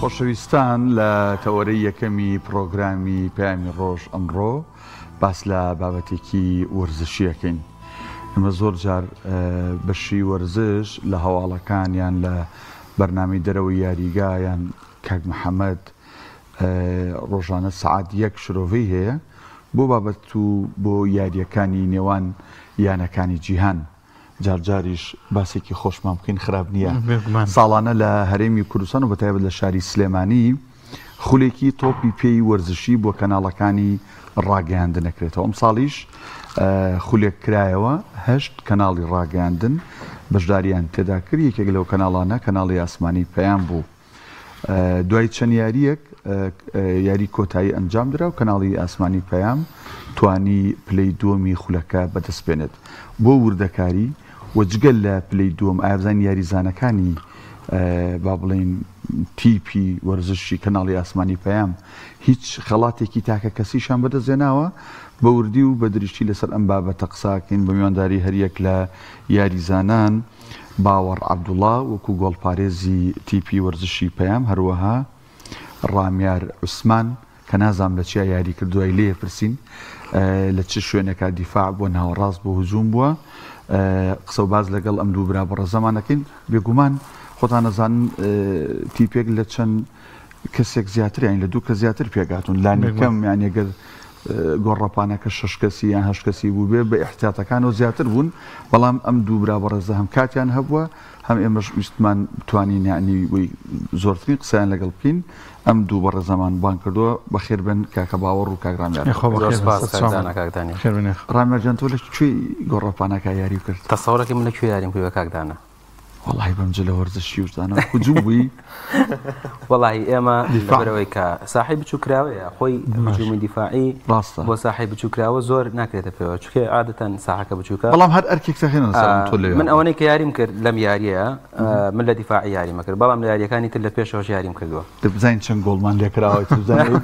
خۆشەویستان لە تەوەرەی یەکەمی پڕۆگرامی پەیامی ڕۆژ ئەمڕۆ باس لە بابەتێکی وەرزشی ئەکەین. ئێمە زۆر جار بەشی وەرزش لە هەواڵەکان یان لە بەرنامەی دەرەوەی یاریگا یان کاک محەممەد ڕۆژانە سەعات یەک شرۆڤەی هەیە بۆ بابەت و بۆ یارییەکانی نێوان یانەکانی جیهان. جارجاریش باسێکی خۆشمان بکەین خراپ نییە. ساڵانە لە هەرێمی کوردستان و بەتایبەت لە شاری سلێمانی خولێکی تۆپی پێی وەرزشی بۆ کەناڵەکانی ڕاگەیاندن ئەکرێتەوە. ئەمساڵیش خولێک کرایەوە، هەشت کەناڵی ڕاگەیاندن بەشداریان تێدا کرد، یەکێک لەو کەناڵانە کەناڵی ئاسمانی پەیام بوو. دوای چەند یارییەک یاری کۆتایی ئەنجامدرا و کەناڵی ئاسمانی پەیام توانی پلەی دووەمی خولەکە بەدەست بێنێت. بۆ وردەکاری و جگە لە پلەی دووەم ئایا بزانین یاریزانەکانی با بڵێین تیپی وەرزشی کەناڵی ئاسمانی پەیام هیچ خەڵاتێکی تاکە کەسیشان بەدەستهێناوە؟ بە وردی و بە درشتی لەسەر ئەم بابەتە قساکەین بە میوانداری هەریەک لە یاریزانان باوەڕ عەبدوڵا وەکو گۆڵپارێزی تیپی وەرزشی پەیام هەروەها ڕامیار عوسمان کە نازانم لە چیا یاری کرد دوای لێ پرسین لە چ شوێنێکا دیفاع بووە ناوەڕاست بۆ هجوم بووە قسە و باز لەگەڵ ئەم دوو برا بەڕێزەمان دەکەین بێگومان خۆتان ئەزانن تیپێک لە چەند کەسێک زیاتر یان لە دوو کە زیاتر پێکهاتوون لانی کەم یان ئەگەر گۆڕەپانەکە شەش کەسی یان هەشت کەسی بوو بێ بە ئیحتیاتەکانەوە زیاتر بوون بەڵام ئەم دوو برا بەڕێزە هەم کاتیان هەبووە هەم ئێمەش ویستمان بتوانین یعنی زۆرترین قسەیان لەگەڵ بکەین ئەم دوو بەڕێزەمان بانگ کردووە بەخێر بن کاکە باوەڕ و کاک ڕامیار. خۆ بەخێر بن سپاس کاک دانا کاک دانیال. خێر بن. ڕامیار جان تۆ لە کوێی گۆڕەپانەکە یاری کرد؟ تەسەورەکەی من لە کوێ یاریم کردوە کاک دانا؟ وەڵاهی بەم جلە وەرزشی و شتانە هجوم بووی؟ وەڵاهی ئێمە لەبەرئەوەی کە ساحەی بچووکراوەیە خۆی هجومی دیفاعی ڕاستە بۆ ساحەی بچووکراوە زۆر ناکرێتە پێوە چونکە عادەتەن ساحەکە بچووکە بەڵام هەر ئەرکێک تەخێنە لەسەر ئەم تۆ لەوێ من ئەوەنەی کە یاریم کرد لەم یارییە من لە دیفاعی یاریم کرد بەڵام لە یارییەکانی تر لە پێشەوەش یاریم کردووە. دە بزانین چەند گۆڵمان لێکراوە بزانین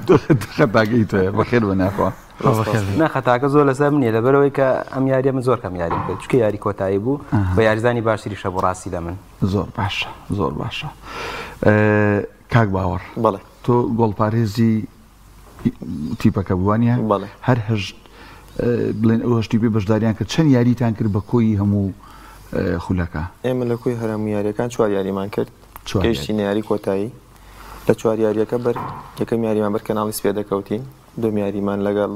خەتاکەی تۆیە بەخێر بن یاخوا. نا خەتاکە زۆر لەسەر من نییە لەبەرئەوەی کە ئەم یارییە من زۆر کەم یاریم کرد چونکە یاری کۆتایی بوو و یاریزانی باشتریش هەبوو ڕاستی لە من. زۆر باشە زۆر باشە کاک باوەڕ بەڵێ. تۆ گۆڵپارێزی تیپەکە بوو وانیە؟ بەڵێ. هەر هەشت بڵێن ئەو هەشت تیپەی بەشداریان کرد چەند یاریتان کرد بە کۆی هەموو خولەکە؟ ئێمە لە کۆی هەر هەموو یاریەکان چوار یاریمان کرد گەیشتینە یاری کۆتایی لە چوار یاریەکە بەر یەکەم یاریمان بەر کەناڵی سپێ دەکەوتین دووەم یاریمان لەگەڵ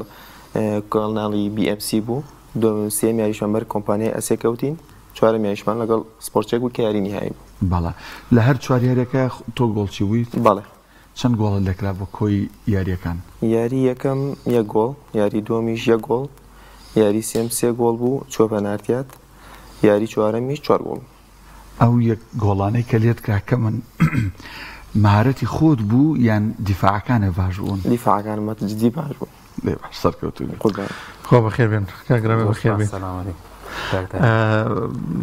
کەناڵی BMC بوو دووەم سێم یاریشمان بەر کۆمپانیای ئەسێ کەوتین چوارەم یاریشمان لەگەڵ سپۆرتچێک بوو کە یاری نیهایی بوو. بەڵێ لە هەر چوار یاریەکە تۆ گۆڵچی بوویت؟ بەڵێ. چەند گۆڵت لێکرا بە کۆی یاریەکان؟ یاری یەکەم یەک گۆڵ، یاری دووەمیش یەک گۆڵ، یاری سێم سێ گۆڵ بوو چووە پەنارتیات، یاری چوارەمیش چوار گۆڵ بوو. ئەو یەک گۆڵانەی کە لێت کرا کەمن مەهارەتی خۆت بوو یان دیفاعەکانت باش بوون؟ دیفاعەکانم بە جدی باش بوون. دەی باش سەرکەوتوو بی. قوربان. خوا بەخێر بێن کاک رەبێ بەخێر بێن. سلام علیکم.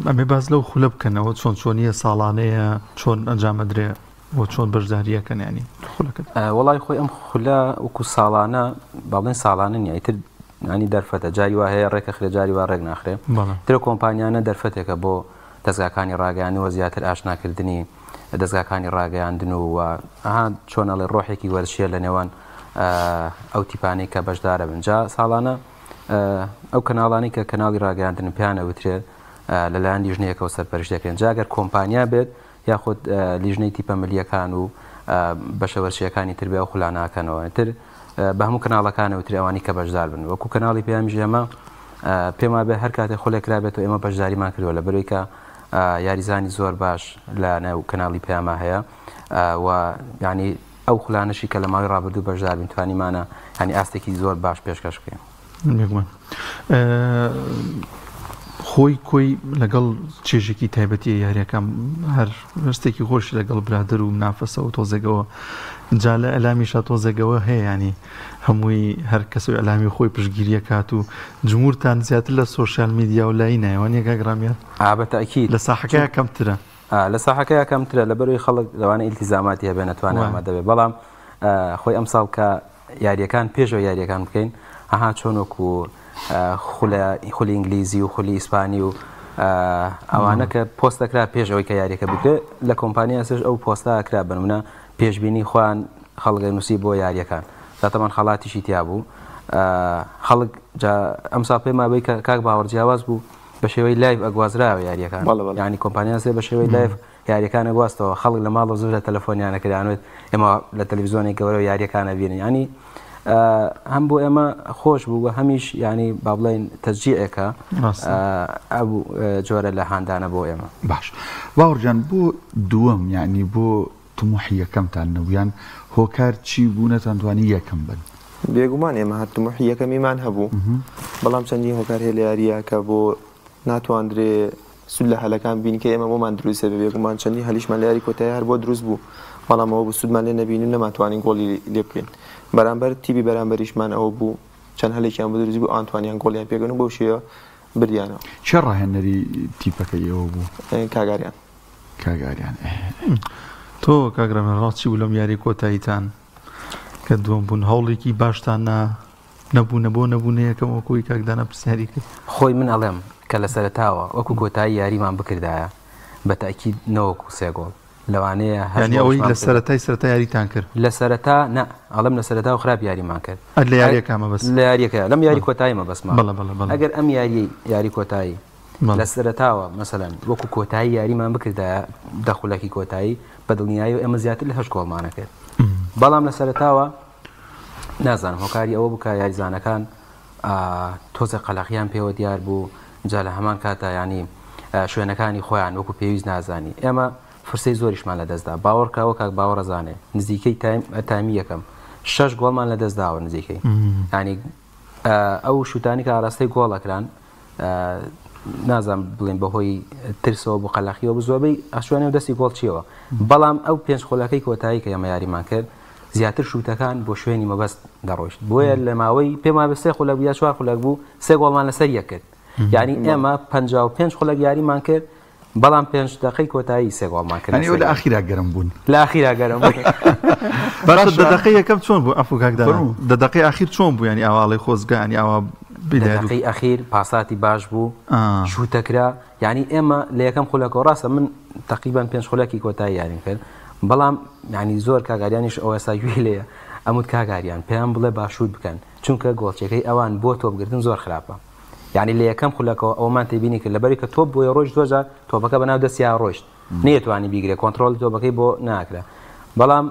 ئەمێ باس لەو خولە بکەنەوە چۆن چۆنیە ساڵانەیە چۆن ئەنجام ئەدرێ و چۆن بەشداریەکەن ینی خولەکە؟ وەڵای خۆی ئەم خولە وەکو ساڵانە با بڵێن ساڵانە نییە ئیتر ینی دەرفەتە جاری وا هەیە ڕێکەخرێ جاری وا ڕێک ناخرێ ترە کۆمپانیانە دەرفەتێکە بۆ دەزگاکانی ڕاگەیاندن و زیاتر ئاشناکردنی دەزگاکانی ڕاگەیاندن و ئەها چۆن ئەڵێ ڕۆحێکی وەرزشیە لە نێوان ئەو تیپانەی کە بەشدارە بن جا ساڵانە ئەو کەناڵانەی کە کەناڵی ڕاگەیاندن پێیان ئەوترێ لەلایەن لیژنەیەکەوە سەرپەرشت دەکرێن جا گەر کۆمپانیا بێت یاخود لیژنەی تیپە ملیەکان و بەشە وەرزشیەکانی تر بێ ئەو خولانە ئەکەنەوە تر بە هەموو کەناڵەکانەوە تر ئەوانی کە بەشدار بن وەکو کەناڵی پەیامیش ئێمە پێم وابێ هەر کاتێ خولێک کرابێتەوە ئێمە بەشداریمان کردووە لە بەرەوەی کە یاریزانی زۆر باش لە ناو کەناڵی پەیاما هەیە و یعنی ئەو خولانەشی کە لە ماوەی ڕابردوو بەشدار بین توانیمانە یعنی ئاستێکی زۆر باش پێشکەش بکەین. بێگومان خۆی کۆی لەگەڵ چێژێکی تایبەتی یاریەکەم هەر هەستێکی خۆش لەگەڵ برادەر و منافەسە و تۆزێکەوە جا لە ئەلامیشا تۆزێکەوە هەیە ینی هەمووی هەر کەس و ئەلامی خۆی پشگیریە کات و جمهورتان زیاتر لە سۆشیال میدیا و لای نایوان یەکە گرامیان ئا بەتەئکید لە ساحەکە کەمترە لە ساحەکەیا کەمترە لەبەرەوەی خەڵک لەوانە ئیلتیزاماتی هەبێ نەتوانێ ئامادە بێ بەڵام خۆی ئەمساڵ کە یاریەکان پێشەوە یاریەکان بکەین ئەها چۆن وەکو خولە خولی ئینگلیزی و خولی ئیسپانی و ئەوانە کە پۆست دەکرا پێش ئەوەی کە یاریەکە بکرێت لە کۆمپانیا سێش ئەو پۆستە کرا بنمونە. پێشبینی خۆیان خەڵک ئەنووسی بۆ یاریەکان جا تەبعەن خەڵاتیشی تیا بوو خەڵک جا ئەمساڵ پێم وابێ کە کاک باوەڕ جیاواز بوو بە شێوەی live ئەگوازراوە یاریەکان بەڵێ بەڵێ. یعنی کۆمپانیا سێ بە شێوەی live یاریەکان ئەگواستەوە خەڵک لە ماڵەوە زۆر لە تەلەفۆنیانە کرانوت ئێمە لە تەلەڤیزیۆنی گەورە یاریەکان ئەبینن یعنی هەم بۆ ئێمە خۆش بوو و هەمیش یعنی با بڵێین تەشجیعێکە ڕاستە. ئەو جۆرە لە هاندانە بۆ ئێمە. باش باوەڕ گیان بۆ دووەم یعنی بۆ تموحی یەکەمتان نەبوو یان هۆکار چی بوو نەتانتوانی یەکەم بن؟ بێگومان ئێمە هەر تموحی یەکەمیمان هەبوو بەڵام چەندین هۆکار هەیە لە یارییە کە بۆ ناتواندرێ سوود لە هەلەکان ببینین کە ئێمە بۆمان دروست دەبێ بێگومان چەندین هەلیشمان لە یاری کۆتایی هەر بۆ دروست بوو بەڵام ئەوە بوو سوودمان لێ نەبینی و نەمانتوانی گۆڵی لێ بکەین بەرامبەر تیپی بەرامبەریشمان ئەوە بوو چەند هەلێکیان بۆ دروست بوو ئەوان توانیان گۆڵیان پێکەن و بەو شێوە بردیانەوە. کێ ڕاهێنەری تیپەکەی ئێوە بوو؟ کاک ئاریان. کاک ئاریان ئێ. تۆ کاک ڕێبەر ڕاست چی بوو لەم یاری کۆتاییتان کە دووەم بوون هەوڵێکی باشتان نا نەبوو نەبۆ نەبوو یەکەم وەکو ئەوەی کاک دانا پرسیاری کرد. خۆی من ئەڵێم کە لە سەرەتاوە وەکو کۆتایی یاریمان بکردایە بە تەئکید نەوەکو سێ گۆڵ لەوانەیە هەشت یانی ئەوەی گۆڵیشمان لە بکردایە. سەرەتای سەرەتا یاریتان کرد؟ لە سەرەتا نا ئەڵێم لە سەرەتاوە خراپ یاریمان کرد. ئەر لە یاریەکە مەبەست؟ لە یاریەکە لەم یاری کۆتایی مەبەستمە. بەڵێ بەڵێ بەڵێ. ئەگەر ئەم یاریەی یاری کۆتایی بەڵێ. لە سەرەتاوە مەسەلەن وەکو کۆتایی یاریمان بکردایە دە خولەکی کۆتایی بە دڵنیاییەوە ئێمە زیاتر لە هەشت گۆڵمان ئەکرد بەڵام لە سەرەتاوە نازانم هۆکاری ئەوە بوو کە یاریزانەکان تۆزێ قەلەقیان پێوە دیار بوو جا لە هەمان کاتا ینی شوێنەکانی خۆیان وەکو پێویست نازانی ئێمە فرسەی زۆریشمان لەدەستدا باوەڕکەوە کاک باوەڕەزانێ نزیکەی تایمی یەکەم شەش گۆڵمان لەدەستداوە نزیکەی ینی ئەو شوتانی کە ئاراستەی گۆڵ ئەکران نازانم بڵێن بەهۆی ترسەوە بۆ قەلەقیەوە بۆ زۆربەی ئەچوانێ و دەستی گۆڵ چیەوە بەڵام ئەو پێنج خولەکەی کۆتایی کە ئێمە یاریمان کرد زیاتر شوتەکان بۆ شوێنی مەبەست دەڕۆیشت بۆیە لە ماوەی پێم وابێ سێ خولەک یا چوار خولەک بوو سێ گۆڵمان لەسەر یەک کرد یعنی ئێمە 55 خولەک یاریمان کرد بەڵام پێنج دەقەی کۆتایی سێ گۆڵمان کرد یانی ئەوە لە ئاخیرا گەرم بوون. لە ئاخیرا گەرم بوون. باشە دە دەقەی یەکەم چۆن بوو عەفو کاک دانا فەرموو. دە دەقەی ئاخیر چۆن بوو یانی ئاوا ئەڵێی خۆزگە یانی ئاوا دە بدایەت و دەقەی ئەخیر پاساتی باش بوو ئا. شووتە کرا یانی ئێمە لە یەکەم خولەکەوە ڕاستە من تەقریبەن پێنج خولەکی کۆتایی یاریم کرد بەڵام یانی زۆر کاک ئاریانیش ئەو ئێستا گوێی لێیە ئەموت کاک ئاریان پێیان بڵێ با شووت بکەن چونکە گۆڵچیەکەی ئەوان بۆ تۆپگرتن زۆر خراپە یانی لە یەکەم خولەکەوە ئەوەمان تێبینی کرد لەبەری کە تۆپ بۆیە ڕۆیشت زۆر جار تۆپەکە بەناو دەستیا ڕۆیشت نەیەتوانی بیگرێ کۆنتڕۆڵی تۆپەکەی بۆ ناکرا بەڵام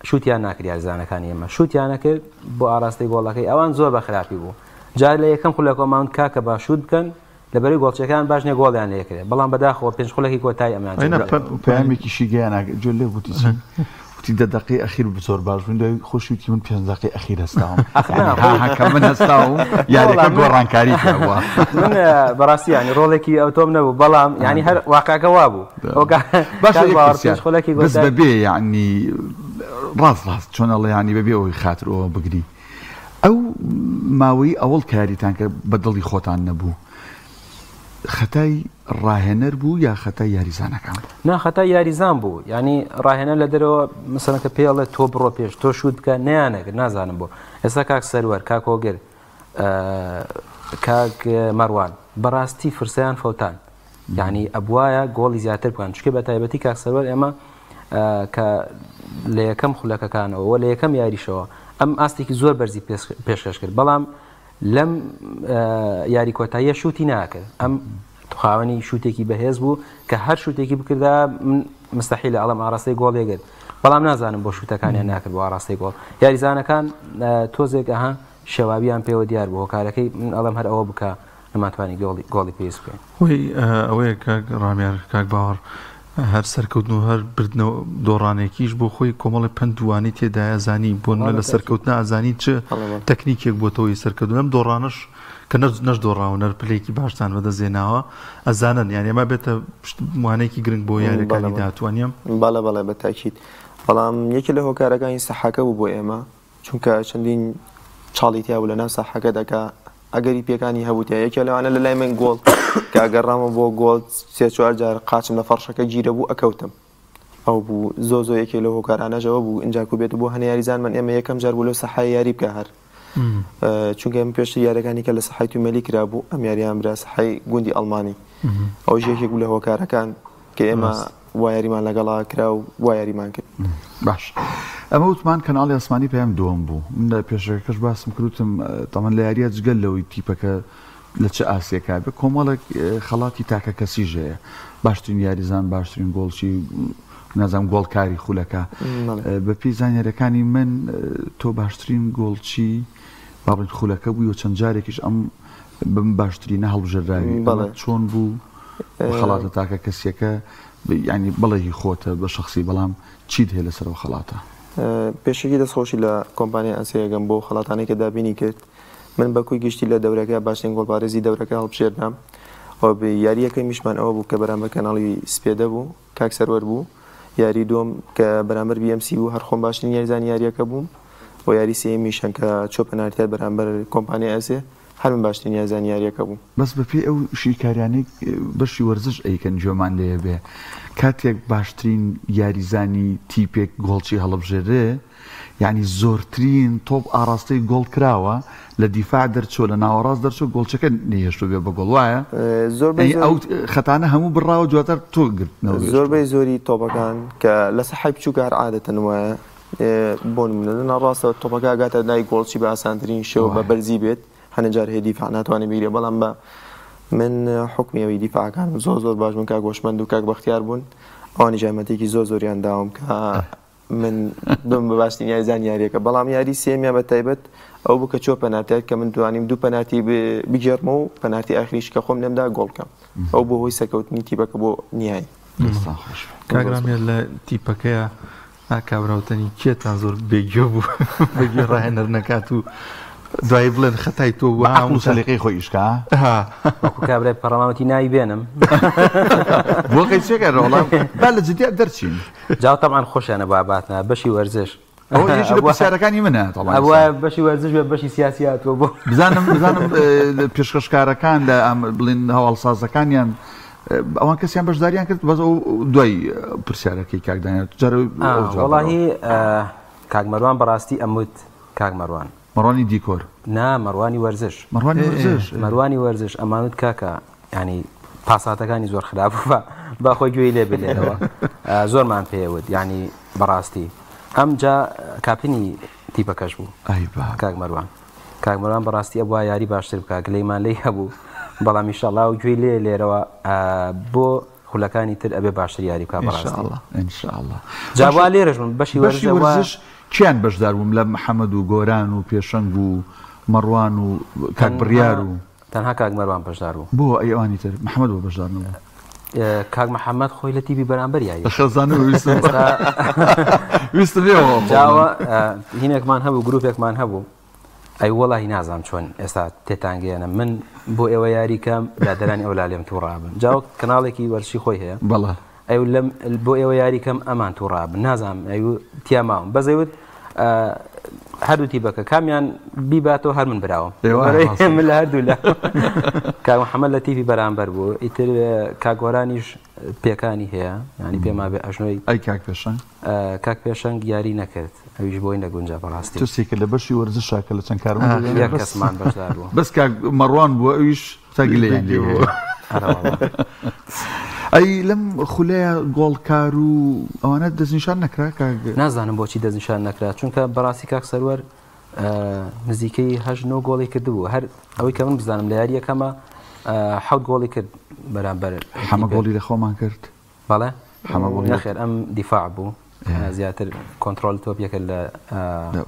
شوتیان ناکرد یاریزانەکانی ئێمە شوتیان نەکرد بۆ ئاراستەی گۆڵەکەی ئەوان زۆر بە خراپی بوو جار لە یەکەم خولەکەمان کاکە با شوت بکەن لەبەری گۆڵچەکان باش نیە گۆڵیان لێکرێ بەڵام بەداخەوە پێنج خولەکی کۆتایی ئەمیان پەیامێکیشی گەیانا جۆ لێ بوتی چی وتی دە دەقەی ئەخیر زۆر باش بووین دوای خۆشی وتی من پێنج دەقەی ئەخیر هەستاوم کە من هەستاوم یاریەکە گۆڕانکاری بووە من بەڕاستی ینی ڕۆڵێکی ئەوتۆم نەبوو بەڵام ینی هەر واقعەکە وابوو باشە خولەکی بەس بەبێ یعنی ڕاست ڕاست چۆن ئەڵێ ینی بەبێ ئەوەی خاتر ئەوە بگری ئەو ماوەی ئەوەڵ کاریتان کە بە دڵی خۆتان نەبوو خەتای ڕاهێنەر بوو یا خەتای یاریزانەکان بوو؟ نا خەتای یاریزان بوو یانی ڕاهێنەر لە دەرەوە مەسەلەن کە پێی ئەڵێ تۆ بڕۆ پێش تۆ شوت بکە نەیانەکرد نازانم بۆ ئێستا کاک سەروەر کاک هۆگر کاک مەروان بەڕاستی فرسەیان فەوتان یعنی ئەبواە گۆڵی زیاتر بکەن چکە بە تایبەتی کاک سەروەر ئێمە کە لە یەکەم خولەکەکانەوە لە یەکەم یاریشەوە ئەم ئاستێکی زۆر بەرزی پێشکەش کرد بەڵام لەم یاری کۆتاییە شووتی ناکرد ئەم خاوەنی شووتێکی بەهێز بوو کە هەر شووتێکی بکردا مستحیل ئەڵم ئاراستەی گۆڵ یەگرت بەڵام نازانم بۆ شووتەکانیان ناکرد بۆ ئاراستەی گۆڵ یاریزانەکان تۆزێک ئەها شێواویان پێوە دیار بوو هۆکارەکەی من ئەڵم هەر ئەوە بکە نەمانتوانی گۆڵی گۆڵی پێویست بکەین. هۆی ئەوەیە کاک ڕامیار کاک باوەڕ هەر سەرکەوتن و هەر بردنەوە دۆڕانێکیش بۆ خۆی کۆمەڵی پەند و وانەی تێدایە زانی بۆ نمونە لە سەرکەوتنا ئەزانی چ تەکنیکێک بۆتەوەی سەرکەوتن ئەم دۆڕانەش کە نەش نەش دۆڕاون هەر پلەیەکی باشتان بەدەست هێناوە ئەزانن یانی ئەمە بێتە وانەیەکی گرنگ بۆ یاریەکانی داهاتوو وانیە؟ بەڵێ بەڵێ بە تاکید بەڵام یەکێ لە هۆکارەکانی سەحاکە بوو بۆ ئێمە چونکە چەندین چاڵی تیا بوو لە ناو ساحەکەدا کە ئەگەری پێکانی هەبوو تیا یەکێ لەوانە لە لای من گۆڵ کە گەڕامە بۆ گۆڵ سێ چوار جار قاچم لە فەڕشەکە گیرە بوو ئەکەوتم ئەو بوو زۆ زۆ یەکێ لەو هۆکارانەشەوە بوو ئینجا کو بێت بۆ هەنە یاریزان من ئێمە یەکەم جار بوو لەو سەحای یاری بکە هەر چونکە ئێمە پێشتر یاریەکانی کە لە سەحای تومەلی کرابوو ئەم یاریان برا سەحای گوندی ئەڵمانی ئەوش یەکێک بوو لە هۆکارەکان کە ئێمە ڕاست. وا یاریمان لەگەڵا کرا و وا یاریمان کرد. باش ئەمە وتمان کەناڵی ئاسمانی پەیام دووەم بوو من لە پێشەکەش باسم کرد وتم تەمەن لە یاریە جگەل لەوەی تیپەکە لە چ ئاسێکا بێ کۆمەڵێک خەڵاتی تاکە کەسیش هەیە باشترین یاریزان باشترین گۆڵچی نازانم گۆڵکاری خولەکە بەپێی زانیاریەکانی من تۆ باشترین گۆڵچی با بڵێین خولەکە بووی و چەند جارێکیش ئەم بم باشترینە هەڵبژێردراوی بەڵێ چۆن بوو خەڵاتە تاکە کەسیەکە ینی بڵێ هی خۆتە بە شخصی بەڵام چیت هەیە لەسەر ئەو خەڵاتە؟ پێشەکی دەستخۆشی لە کۆمپانیای ئەنسەیەکەم بۆ خەڵاتانەی کە دابینی کرد من بە کۆی گشتی لە دەورەکە باشترین گۆڵپارێزی دەورەکە هەڵبژێردرام و یاری یەکەمیشمان ئەوە بوو کە بەرامبەر کەناڵی سپێدە بوو کاک سەروەر بوو یاری دووەم کە بەرامبەر BMC بوو هەر خۆم باشترین یاریزانی یاریەکە بووم و یاری سێیەمیشان کە چۆ پەنارتیار بەرامبەر کۆمپانیای ئەسێ هەر من باشترین یاریزانی یاریەکە بووم. بەس بەپێی ئەو شیکاریانەی بەشی وەرزش ئەیکەن گوێمان لێ بێ کاتێک باشترین یاریزانی تیپێک گۆڵچی هەڵبژێرێ یانی زۆرترین تۆپ ئاڕاستەی گۆڵ کراوە لە دیفاع دەرچووە لە ناوەڕاست دەرچووە گۆڵچەکە نەیهێشتووە بێ بە گۆڵ وایە؟ زۆربەی ئەو خەتانە هەموو بڕاوە دواتر تۆ گرتنەوە زۆربەی زۆری تۆپەکان کە لە سەحای بچووکە هەر عادەتەن وایە بۆ نمونە لە ناوەڕاستەوە تۆپەکە ئەگاتە لای گۆڵچی بە ئاسانترین شێوە بە بەرزی بێت هەنێ جار هەیە دیفاع ناتوانێت بگرێ بەڵام بە من حکمی ئەوی دیفاعەکانم زۆر زۆر باش بوون کاک هۆشمەند و کاک بەختیار بوون ئەوانیش یارمەتیەکی زۆر زۆریان داوم کە من بم بە باشترین یاریزانی یاریەکە بەڵام یاری سێمیان بە تایبەت ئەو بوو کە چوە پەنارتیار کە من توانیم دوو پەنارتی بگێڕمەوە و پەنارتی ئاخریش کە خۆم لێمدا گۆڵ کەم ئەو بۆ هۆی سەرکەوتنی تیپەکە بۆ نیای. دەستان خۆش بێ. کاک ڕامیار لە تیپەکەیا کابراوتەنی کێتان زۆر بێگوێ بوو بەگوێ ڕاهێنەر نەکات و دوایی بڵێن خەتای تۆ بوو بە عەقڵ و سەلیقەی خۆی ئیش کا. وەکو کابرای پەڕەمان وتی ناوی بێنم. بۆ قەیچێکە ڕۆڵە با لە جدیات دەرچین. جا تەبعەن خۆشیانە با باتنە بەشی وەرزش. ئەوە یەکێک لە پرسیارەکانی منە تەبعەن. ئەوە بەشی وەرزش بێ بەشی سیاسی هاتووە بۆ. بزانم بزانم پێشکەشکارەکان لە بڵێن هەواڵسازەکانیان ئەوان کەسیان بەشداریان کرد بەس ئەو دوای پرسیارەکەی کاک دانیال جارە وەڵاهی کاک مەروان بەڕاستی ئەموت کاک مەروان مەڕوانی دیکۆر نا مەڕوانی وەرزش مەڕوانی وەرزش مەروانی وەرزش ئەمانوت کاکە ینی پاساتەکانی زۆر خراپ بوو با خۆی گوێی لێ بلێنەوە زۆرمان پێوت ینی بەڕاستی ئەم جا کاپتنی تیپەکەش بوو کاک مەروان کاک مەروان بەڕاستی ئەبوا یاری باشتر بکە گلەیمان لی هەبوو بەڵام ئیشەڵا و گوێی لێ لێرەوە بۆ خولەکانی تر ئەبێ باشتر یاری بکا بەڕاستی. ان شاء اللە جا وا لێرەش بم بەشی بەشی وەرزش کیان بەشدار بووم لە محەمەد و گۆران و پێشەنگ و مەڕوان و کاک بڕیار و تەنها کاک مەروان بەشدار بوو. بۆ ئەی ئەوانی تر محەمەد بۆ بەشدار نەبوو؟ کاک محەمەد خۆی لە تیپی بەرامبەر یاری خەزانە ویستم ویستم ئێوە جاوە هینێکمان هەبوو گروپێکمان هەبوو ئەی وەڵاهی نازانم چۆن ئێستا تێتان گەیەنم من بۆ ئێوە یاری کەم برادەرانی ئەولا لێم تووڕابن جا وەک کەناڵێکی وەرزشی خۆی هەیە بەڵێ ئەی لەم بۆ ئێوە یاری کەم ئەمان تووڕابن نازانم ئەی تیا ماوم بەس ئەیوت هەردوو تیبەکە کامیان بیباتەوە هەر من براوم من لە هەردوو لە کاک محەممەد لە تیپی بەرامبەر بوو ئیتر کاک گۆرانیش پێکانی هەیە ینی پێما بێ ئەژنۆی ئەی کاک پێشەنگ کاک پێشەنگ یاری نەکرد ئەویش بۆی نەگونجا بەڕاستی. ترسێکە لە بەشی وەرزشا کە لە چەند کارمەندێک یەک کەسمان بەشدار بوو. بەس کاک مەڕوان بووە ئەویش تا گلەیان لێ هەیە. ئەرەوەڵا. ئەی لەم خولەیە گۆڵکار و ئەوانە دەستنیشان نەکرا کاک؟ نازانم بۆچی دەستنیشان نەکرا چونکە بەڕاستی کاک سەروەر نزیکەی هەشت نۆ گۆڵی کردبوو هەر ئەوەی کە من بزانم لە یارییەکەمە حەوت گۆڵی کرد بەرامبەر حەمە گۆڵی لە خۆمان کرد. بەڵێ حەمە گوڵ نەخێر ئەم دیفاع بوو زیاتر کۆنترۆل تۆپ یەکە لە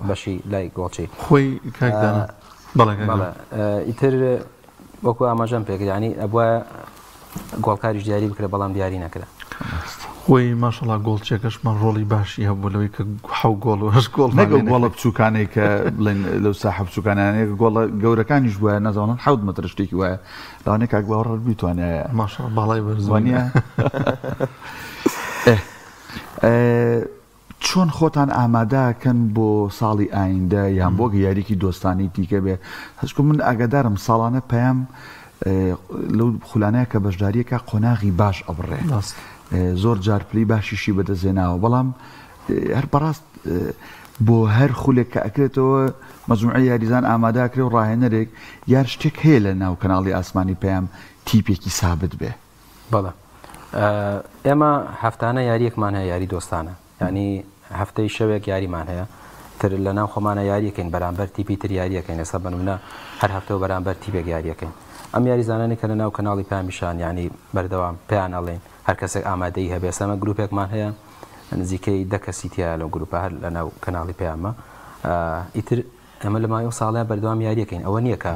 بەشی لای گۆڵچی خۆی کاک دانا بەڵێ بەڵێ ئیتر وەکو ئاماژەم پێکرد یعنی ئەبوایە گۆڵکاریش دیاری بکرێ بەڵام دیاری نەکرا. خۆی ماشەڵا گۆڵچیەکەشمان ڕۆڵی باشی هەبوو لەوەی کە حەو گۆڵ و هەشت گۆڵ نەک ئەو گۆڵە بچووکانەی کە بڵێن لەو ساحە بچووکانانەیە گۆڵە گەورەکانیش بوایە نازانم حەوت مەتر شتێکی وایە لەوانەیە کاک باوەڕ هەر بیتوانایە. ماشاءاللە باڵای بەرز وانیە؟ چۆن خۆتان ئامادەکەن بۆ ساڵی ئایندە یان بۆ یاریکی دۆستانی دیکە بێ هەچکو من ئاگادارم ساڵانە پەیام لەو خولانەیە کە بەشداریەکە قۆناغی باش ئەبڕێ زۆر جار پلی باشیشی بەدەستێناوە بەڵام هەر بەڕاست بۆ هەر خولێک کە ئەکرێتەوە مەجموعەی یاریزان ئامادە ئەکرێ و ڕاهێنەرێک یان شتێک هەیە لە ناو کەناڵی ئاسمانی پەیام تیپێکی سابت بێ؟ بەڵێ. ئێمە هەفتانە یاریەکمان هەیە، یاری دۆستانە، یانی هەفتەی شەوێک یاریمان هەیە، تر لە ناو خۆمانە یاریەکەین بەرامبەر تیپی تر یاریەکەین، ئێستا بە نمونە هەر هەفتە و بەرامبەر تیپێک یاریەکەین. ئەم یاریزانانی کە لە ناو کەناڵی پامیشان یانی بەردەوام پێیان ئەڵێین هەر کەسێک ئامادەیی هەبێ، ئێستا ئێمە گروپێکمان هەیە نزیکەی 10 کەسی تیایە لەو گروپە هەر لە ناو کەناڵی پەیامە. ئیتر ئێمە لە ماوەی ئەو ساڵەیا بەردەوام یاریەکەین، ئەوە نییە کە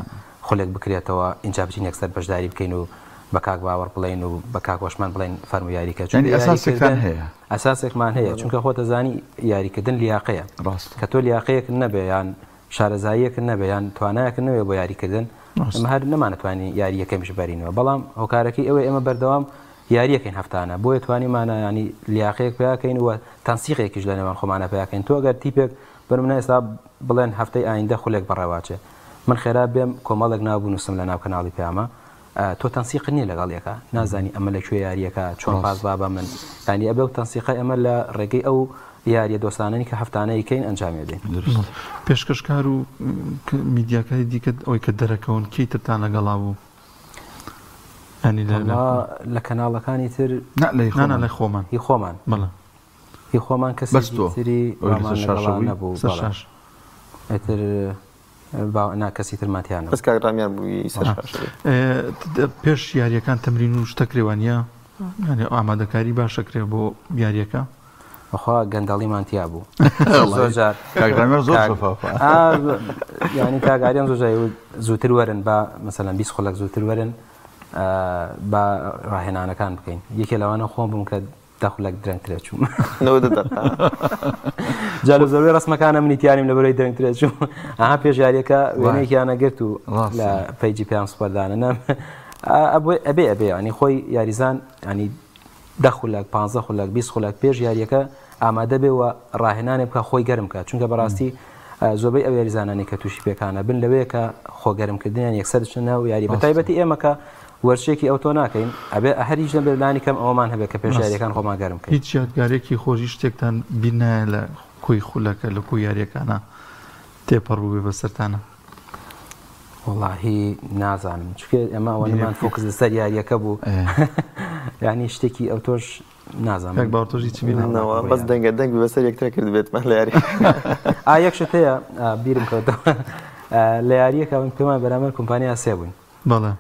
خولێک بکرێتەوە ئینجا بچین یەکسەر بەشداری بکەین و بە کاک باوەڕ بڵێین و بە کاک هۆشمەند بڵێین فەرموو یاریکە، چونکە یانی ئەساسێکتان یاریکردن هەیە. ئەساسێکمان هەیە، چونکە خۆت ئەزانی یاریکردن لیاقەیە، ڕاستە. کە تۆ لیاقەیەکت نەبێ یان شارەزاییەکت نەبێ یان توانایەکت نەبێ بۆ یاریکردن، ئێمە هەر نەمانەتوانی یاری یەکەمیش بەرینەوە، بەڵام هۆکارەکەی ئەوەیە ئێمە بەردەوام یاریەکەین هەفتانە، بۆیە توانیمانە یانی لیاقەیەک پیاکەین و تەنسیقێکیش لە نێوان خۆمانە پیاکەین. تۆ ئەگەر تیپێک بە نمونە ئێستا بڵێن هەفتەی ئایندە خولێک بەڕێواچێ، من خێرا بێم کۆمەڵێک ناو بنووسم لە ناو کەناڵی پەیامە، تۆ تەنسیقت نییە لەگەڵ یەکا، نازانی ئەمە لە کوێ یاریەکە، چۆن پاس با بە من، یانی ئەبێ ئەو تەنسیقە ئێمە لە ڕێگەی ئەو یاریە دۆستانەی کە هەفتانە یکەین ئەنجامی دەین. پێشکەشکار و میدیاکاری دیکە ئەوەی کە دەرەکەون کەی ترتان لەگەڵا بوو؟ یانی لە لە کەناڵەکانی تر؟ نا لە نا نا لە خۆمان. هی خۆمان. بەڵێ. هی خۆمان بەس کەسێکی تۆ تری ئەوەی لەسەر وامان شاشە لەگەڵا بووی؟ نەبوو. سەر بەڵێ. شاشە. ئیتر با نا کەسی ترمان تیا بەس نەبوو. کاک ڕامیار بووی سەر شاشە بووی. پێش یاریەکان تەمرین و شتە کرێ وانیە؟ یانی ئامادەکاری باشە کرێ بۆ یاریەکە؟ بەخوا گەندەڵیمان تیا بوو. زۆر جار کاک ڕامیار زۆر کاک شەفافە. ئا یانی کاک ئاریان زۆر جار زووتر وەرن با مەسەلەن 20 خولەک زووتر وەرن با ڕاهێنانەکان بکەین. یەکێ لەوانە خۆم بووم کە 10 خولەک درەنگترە چووم. 90 دەقە. جا لە زۆربەی ڕەسمەکانە منی تیانیم لەبەرەوەی درەنگترە چووم. ئەها پێش یاریەکە وێنەیەکیان گرت و لە پەیجی پێیان سوپەردانە. نام ئەبێ ئەبێ ینی خۆی یاریزان ینی 10 خولەک 15 خولەک 20 خولەک پێش یاریەکە ئامادە بێ و ڕاهێنانێ بکە خۆی گەرم بکە، چونکە بەڕاستی زۆربەی ئەو یاریزانانەی کە تووشی پێکانە بن لەوەیە کە خۆگەرمکردنیان یەکسەر دەچنە ناو یاری. بە تایبەتی ئێمە کە وەرزشێکی ئەوتۆ ناکەین ئەبێ هەر هیچ نەبێت لانی کەم ئەوەمان هەبێت کە پێش یاریەکان خۆمان گەرم بکەین. هیچ یادگارێکی خۆشی شتێکتان بیر نایە لە کۆی خولەکە لە کۆی یاریەکانە تێپەڕ بووبێ بەسەرتانە؟ وەڵاهی نازانم، چونکە ئێمە ئەوەنەمان فۆکس لەسەر یاریەکە بوو، یعنی شتێکی ئەوتۆش نازانم. کاک باوەڕ تۆش هیچی بیر نایە؟ بەس دەنگە دەنگ بەسەر یەکتر کردبێتمان لە یاری. ئا یەک شت هەیە بیرم کەوتەوە لە یاریەکە من پێمان بەرامبەر کۆمپانیا سێ بووین. بەڵێ.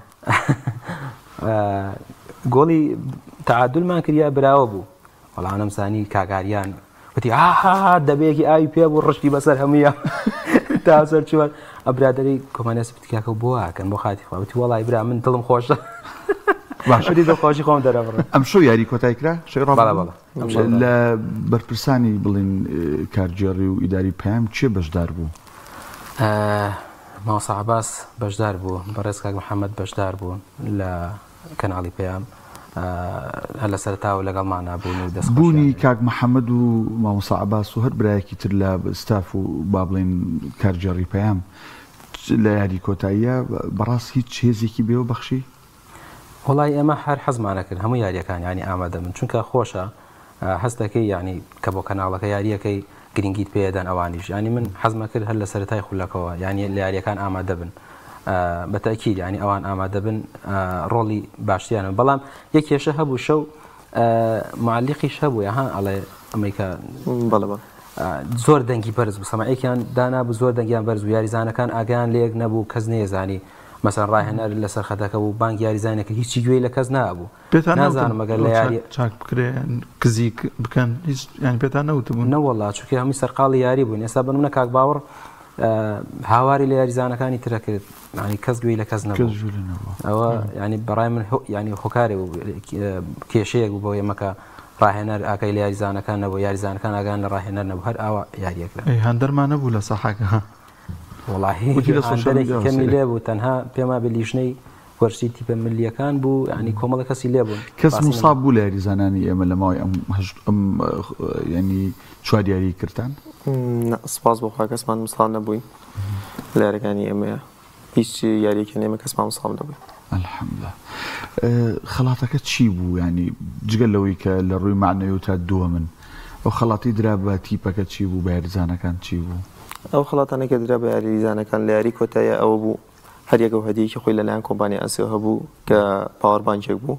گۆڵی تەعادلمان کرد یا براوە بوو، وەڵا نەمزانی کاگاریان وتی ئاها دەبەیەکی ئاوی پێ بوو ڕشتی بەسەر هەموویان تا سەر چوار. ئە برادەری کۆمپانیا سپی کاکە بۆ ئاکەن بۆ خاتی خوا، وتی وەڵای برا من دڵم خۆشە. باشە. وتی دڵخۆشی خۆم دەرەبڕم. ئەمشەو یاری کۆتایی کرا؟ شەوی ڕابردوو؟ بەڵێ، بەڵێ. ئەمشەو لە بەرپرسانی بڵین کارگێڕی و ئیداری پەیام کێ بەشدار بوو؟ مامۆستا عەباس بەشدار بوو، بەڕێز کاک محەممەد بەشدار بوو لە کەناڵی پەیام، هەر لە سەرەتاوە لەگەڵمانا بوون و دەستخۆشیان بوونی لێ. کاک محەممەد و مامۆستا عەباس و هەر برایەکی تر لە ستاف و با بڵێین کارگێڕی پەیام لە یاری کۆتاییە بەڕاست هیچ هێزێکی بێوە بەخشی؟ وەڵای ئێمە هەر حەزمانە کرد هەموو یاریەکان یانی ئامادە بن، چونکە خۆشە هەست دەکەی یانی کە بۆ کەناڵەکە یاریەکەی گرنگیت پێدەن ئەوانیش، یانی من حەزمە کرد هەر لە سەرەتای خولەکەوە یانی لە یاریەکان ئامادە بن، بە تەئکید یانی ئەوان ئامادە بن ڕۆڵی باشتریان، بەڵام یەک کێشە هەبوو شەو معلقیش هەبوو، ها ئەڵێ ئەمەی کە بەڵێ بەڵێ. زۆر دەنگی بەرز بوو، سەماعێکیان دانابوو زۆر دەنگیان بەرز بوو، یاریزانەکان ئاگایان لێک نەبوو، کەس نەیەزانی مەسەن ڕاهێنەر لەسەر خەتەکە بوو بانگ یاریزانێکە هیچی گوێی لە کەس نابوو. پێتان نازانم ئەگەر لە یاری چاک بکرێ کزی بکەن هیچ یانی پێتان نەوتبوون؟ نەوەڵا چونکە هەمووی سەرقاڵی یاری بوون. ئێستا بە نمونە کاک باوەڕ هاواری لە یاریزانەکانی ترە کرد، یانی کەس گوێی لە کەس نەبوو. کەس گوێی لێ نەبوو. ئەوە یانی بەڕای من یانی هۆکارێ بوو، کێشەیەک بوو بۆ ئێمە کە ڕاهێنەر ئاگای لە یاریزانەکان نەبوو، یاریزانەکان ئاگایان لە ڕاهێنەر نەبوو، هەر ئاوا یاریەکرا. ئەی هاندەرمان نەبوو لە ساحەکە؟ وەڵاهی وتی لە سۆشیال هاندەرێکی میدیا کەمی سەیرە. لێ بوو، تەنها پێما بێ لیژنەی وەرزشی تیپە ملیەکان بوو، یعنی کۆمەڵە کەسی لێ بوون. کەس باسی مصاب نەبوو. بوو لە یاریزانانی ئێمە لە ماوەی ئەم هەشت ئەم یعنی چوار یاری کردتان؟ نا، سپاس بۆ خوا کەسمان مصاب نەبووین لە یاریەکانی ئێمەیە، هیچ یاریەکی ئێمە کەسمان مصاب نەبووین. الحمدلله. خەڵاتەکە چی بوو؟ ینی جگە لەوەی کە لە ڕووی معنەوی و تا دووەمن، ئەو خەڵاتی درا بە تیپەکە چی بوو، بە یاریزانەکان چی بوو؟ ئەو خەڵاتانە کە درا بە یاریزانەکان لە یاری کۆتاییە ئەوە بوو هەر یەکە و هەدیەکی خۆی لەلایەن کۆمپانیا ئەسیەوە هەبوو کە پاوەر بانکێک بوو.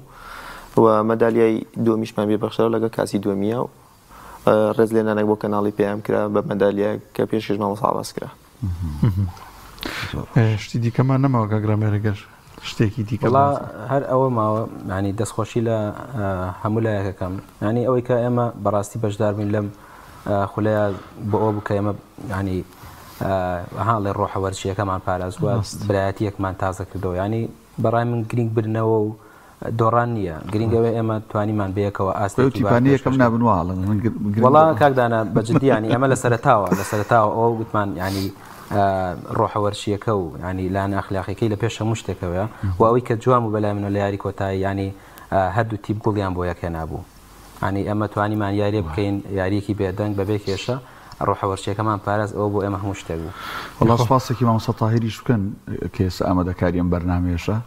و مەدالیای دووەمیشمان پێ بەخشرا لەگەڵ کاسی دووەمیە و ڕێزلێنانێک بۆ کەناڵی پەیام کرا بە مەدالیایەک کە پێشکەش مامۆستا عەباس کرا. شتی دیکەمان نەماوە کاک ڕامێرە گەر شتێکی دیکە وەڵا هەر ئەوە ماوە ینی دەستخۆشی لە هەموو لایەکەکەم ینی ئەوەی کە ئێمە بەڕاستی بەشدار بووین لەم خولەیە بۆ ئەوە بوو کە ئێمە ینی هاڵێ ڕۆحە وەرزشیەکەمان پاراستوە برایەتیەکمان تازە کردەوە ینی بەڕای من گرنگ برنەوە و دۆڕان نییە گرنگ ئەوەیە ئێمە توانیمان بەیەکەوە ئاستێکی باش تیپانی یەکەم پێشکەش نابن وا ئەڵێن من گرنگ وەڵا دۆڕان. کاک دانا بە جدی یانی ئێمە لە سەرەتاوە لە سەرەتاوە ئەوە گوتمان یانی ڕۆحە وەرشیەکە و یانی لایەنە ئەخلاقیەکەی لە پێش هەموو شتێکەوەیە و ئەوەی کە جوان بوو بەلای منەوە لە یاری کۆتایی یانی هەردوو تیپ گوڵیان بۆ یەک هێنابوو یانی ئێمە توانیمان یاریە بکەین یاریەکی بێدەنگ بەبێ کێشە ڕۆحە وەرشیەکەمان پاراست ئەوە بۆ ئێمە هەموو شتێک بوو. وەڵا سوپاسێکی مامۆستا تاهیریش بکەن کە ئێستا ئامادەکاری ئەم بەرنامەیەشە.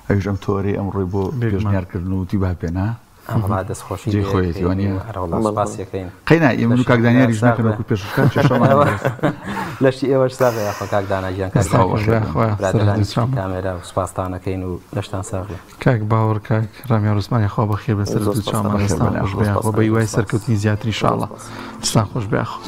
ئەویش ئەم تۆرەی ئەمڕۆی بۆ پێشنیار کردن و وتی با پێنا. وەڵا دەست خۆشی جێی خۆیەتی وانیە؟ ئەرە وەڵا سوپاسی ئەکەین. قەینا ئێمە و کاک دانیاریش ناکەن وەکو پێشکەشکار کێشەمان هەیە. لەشی ئێوەش ساغ بێ یاخوا کاک دانا گیان کاک دەستان خۆش بێ یاخوا برادەرانی سەرنجت چاوم. کامێرا و سوپاستان ئەکەین و لەشتان ساغ بێ. کاک باوەڕ کاک ڕامیار عوسمان یاخوا بەخێر بێن سەرت زۆر و سوپاستان چاومان دەکەم. دەستان خۆش زۆر بێ یاخوا سوپاستان بە هیوای دەکەم. سەرکەوتنی زیاتر زۆر ئیشاڵڵا سوپاس. دەستان خۆش بێ یاخوا.